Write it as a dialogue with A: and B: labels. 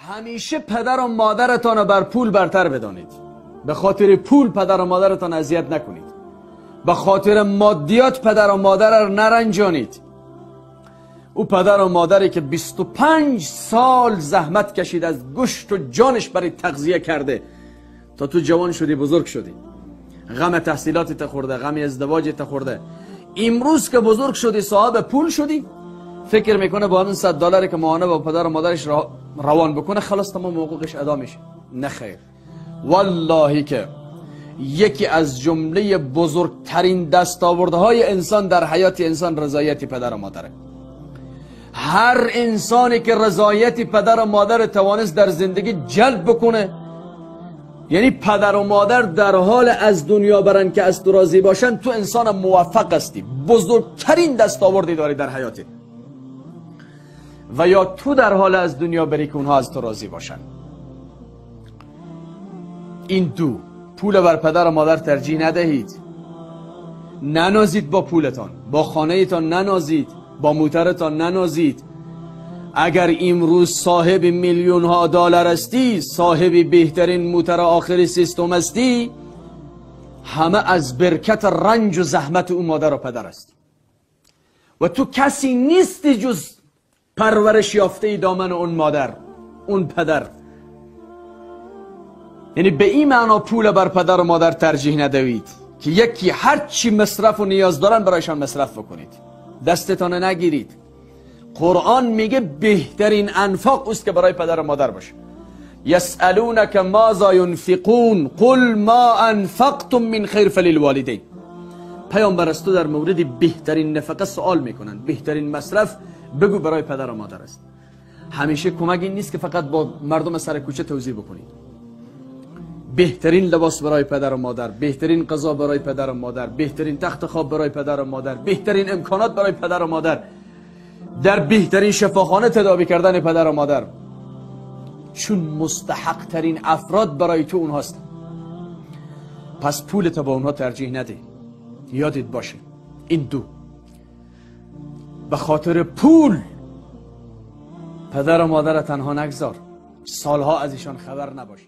A: همیشه پدر و مادرتان را بر پول برتر بدانید. به خاطر پول پدر و مادرتان اذیت نکنید. به خاطر مادیات پدر و مادر را نرنجانید. او پدر و مادری که 25 سال زحمت کشید، از گوشت و جانش برای تغذیه کرده تا تو جوان شدی، بزرگ شدی، غم تحصیلات خورده، غم ازدواج خورده. امروز که بزرگ شدی، صاحب پول شدی، فکر میکنه با اون $100 که ماهانه با پدر و مادرش روان بکنه خلاص تمام حقوقش ادا میشه. نه خیر، والله که یکی از جمله بزرگترین دستاوردهای انسان در حیات انسان رضایت پدر و مادره. هر انسانی که رضایت پدر و مادر توانست در زندگی جلب بکنه، یعنی پدر و مادر در حال از دنیا برن که از تو راضی باشن، تو انسان موفق هستی، بزرگترین دستاوردی داری در حیاتت. و یا تو در حال از دنیا بری که اونها از تو راضی باشن. این دو، پول بر پدر و مادر ترجیح ندهید. ننازید با پولتان، با خانهتان ننازید، با موترتان ننازید. اگر امروز صاحب میلیون ها دلار هستی، صاحب بهترین موتر آخر سیستم هستی، همه از برکت رنج و زحمت او مادر و پدر است. و تو کسی نیستی جز پرورش یافته دامن اون مادر، اون پدر. یعنی به این معنا پول بر پدر و مادر ترجیح ندهید که یکی هر چی مصرف و نیاز دارن برایشان مصرف بکنید. دستتان نگیرید. قرآن میگه بهترین انفاق اوست که برای پدر و مادر باشه. یسألونک ماذا ینفقون قل ما انفقتم من خیر فللوالدین. پیامبر از تو در مورد بهترین نفقه سوال میکنن، بهترین مصرف بگو برای پدر و مادر است. همیشه کمک این نیست که فقط با مردم سر کوچه توزیع بکنید. بهترین لباس برای پدر و مادر، بهترین غذا برای پدر و مادر، بهترین تخت خواب برای پدر و مادر، بهترین امکانات برای پدر و مادر، در بهترین شفاخانه تداوی کردن پدر و مادر، چون مستحق ترین افراد برای تو اونهاست. پس پولت با اونها ترجیح نده. یادت باشه این دو، به خاطر پول پدر و مادر تنها نگذار، سالها از ایشان خبر نباش.